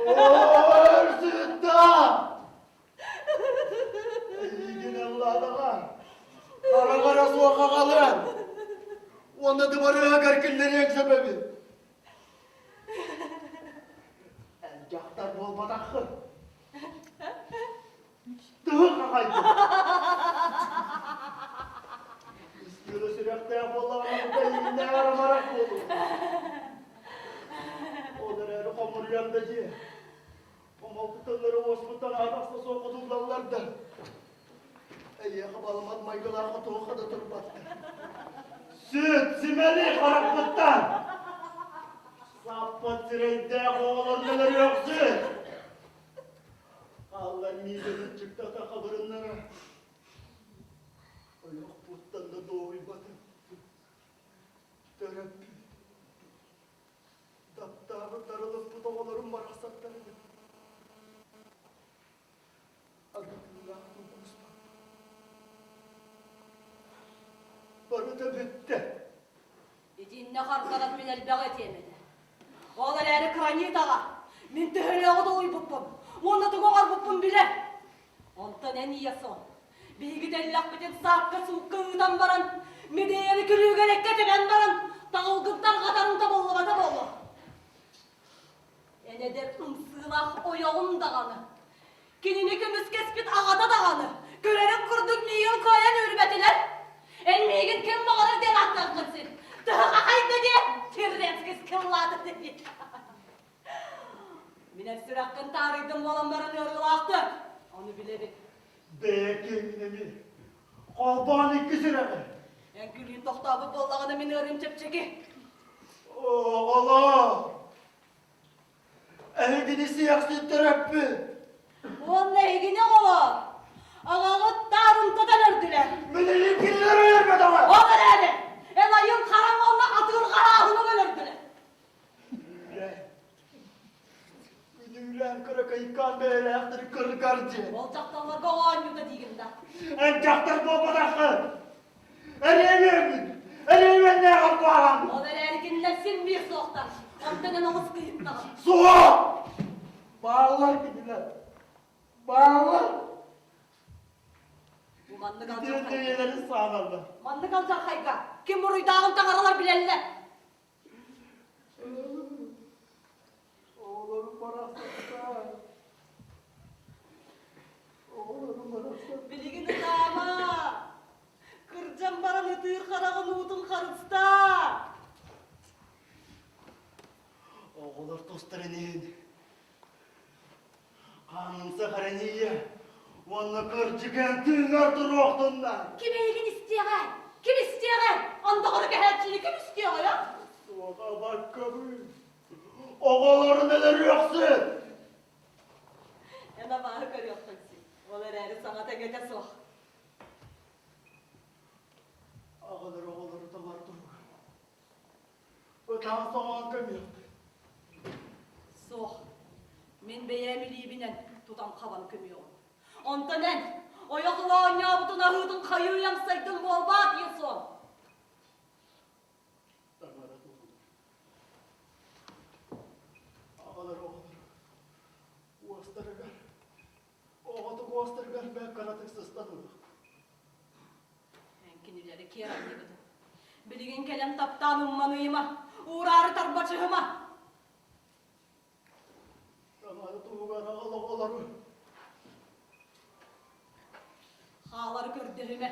Оор сытта! Эйигин аллаадаҕа хараҕара суох аҕалыан уонна дыбарыаһыгар киллэриэҥ сөп эбит. Эн дьахтар буолбатаххын. Тыһы хахайдым. Истиилэ сүрэхтээх буоллаҕына бука ииннээҕэр амарах буолуо. Ол эрээри хомуруйан да дьиэ. Хомолтуталлары уоспуттан аатахса суох хотуллаллар да. Эйиэхэ баламат майгылаах туохха да турбаттар. Сүт, симэли харахпыттан! Саппат сирэйдээх оҕолор өлөрүөхсүт! Хааллар миигин ыччыктата хабырыннара. Ойохпуттан да дуоһуйбатым. Төрөппүт. Таптаабыт дарылыппыт оҕолорум барахсаттар этэ. Агытыылаах тулкуспаппын. Барыта бүттэ. Итиннэ хардаран мин элбэҕи этиэм этэ. Ол эрээри Кранитаҕа мин төһөлөөҕү долуйбуппун уонна тугу оҥорбуппун билэр. Онтон эн Ясон, биһиги тэллэхпитин саакка-суукка ыытан баран, Медеяны күлүүгэр эккэ тэбэн баран, таҕылгын тарҕатарыҥ табыллыбата буолуо. Эн эдэр ымсыылаах ойоҕун даҕаны, кинини көмүскэспит аҕата даҕаны, көрөрүҥ курдук миигин кыайан үүрбэтилэр. Эн миигин ким баҕарар диэн ааттааххын син. Тыһыхахайда диэн, Тиррецкий скиллаата диэн. Мин эр сүрэххин таарыйдым буолан баран ыарыылаахтык. Ону билэбин. Бэйэкиҥ эмиэ. Холбоон икки сүрэҕи. Эн күлүүн тохтообут буоллаҕына мин ыарыым чэпчэки. Оҕолоор, эһигини сиэхсит төрөппүт. Уонна эһигини оҕолоор, аҕаҕыт таарымтатан өрдүлэр. Билигин кинилэр өлөрбөтөҕө. Ол эрээри, эн айыҥ хараҥ уонна атыыр харааһынын өлөрдүлэр. Күнүүлээн кыракайкаан бэйэлээхтэри кыргар диэн. Ол дьахталларга оонньуута диигин да. Эн дьахтар буолбатаххын. Эриэйиэммин! Эриэйиэннээҕэр куһаҕан! Ол эрээри кинилэр син биир суохтар. Онтон эн оҕус кыйыттаҕын. Суох! Бааллар кинилэр. Бааллар. Бу маннык Итиэн алдьархайга. бэйэлэрин сааналлар. Маннык алдьархайга ким буруйдааҕын таҥаралар билэллэр. Оҕолорум барахсаттар. Оҕолорум барахсаттар. Билигин ытаама. Кырдьан баран ытыыр хараҕын уутун харыстаа. Оҕолор тустарын иһин хаанымсах эрэнийэ уонна кырдьыгын тыынар туруохтуннар. Ким эйигин истиэҕэ? Ким истиэҕэ? Ондоҕору кэһээччини ким истиэҕэ? Суоҕа баккабын. Оҕолорун өлөрүөхсүт. Эн абааһы көрүөххүн син. Ол эрээри саҥа тэҥэтэ суох. Аҕалар оҕолору талар туһугар. Ытаан соҕоон көмүөхпүт. Суох. Мин бэйэм илиибинэн тутан хабан көмүөҕүм. Онтон эн ойох ыла оонньообутун аһыытын хайыы амсайдын буолбаат Есон. Таҥара туһугар. Аҕалар оҕолор уостарыгар оҕотук уостарыгар бэрт кыратык сыстан ылыах. Эн кинилэри киэр анньыбытыҥ. Билигин кэлэн таптаан умманыйыма, уураары тарбачыһыма. Таҥара туһугар аҕал оҕолору. Хаалары көрдөһүмэ.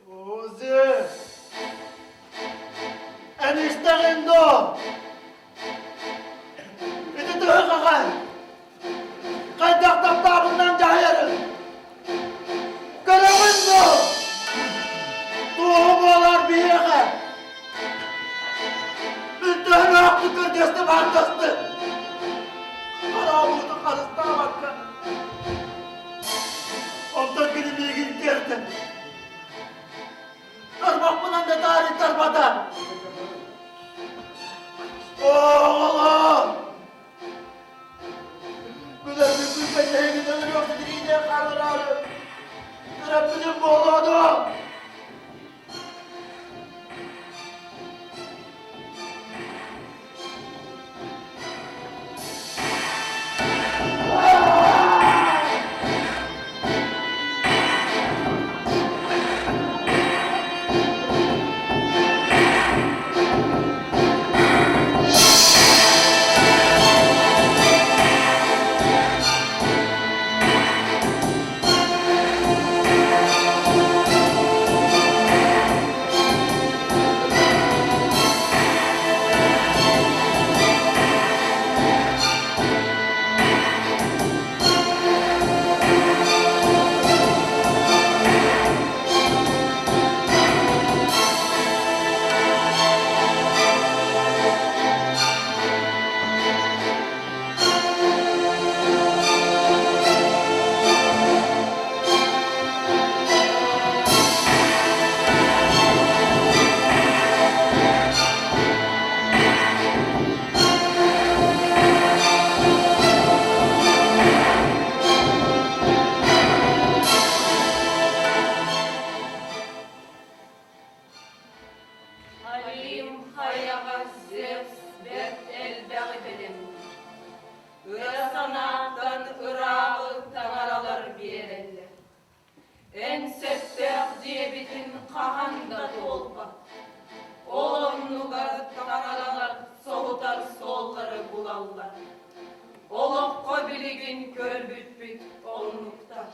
Ози! Эн истэҕин дуо? Ити төһө хахан? Хайдах таптаабыннан дьаһайарын? Көрөҕүн дуо? Туоһу буолар биһиэхэ. Мин төһөлөөхтүк көрдөстүм ааттастым. Хараабыытын харыстаабакка. Онтон кини миигин киэртэ. Тарбахпынан да таарый тарбата. Оҕолоор! Күлэрбиппин кэннэһигин өлөрүөх ситириинэ хаалараары. Төрөппүтүм буолуо дуо? хаһан да туолбат. Ол оннугар таҥаралар соһутар суоллары булаллар. Олоххо билигин көрбүппүт оннуктар.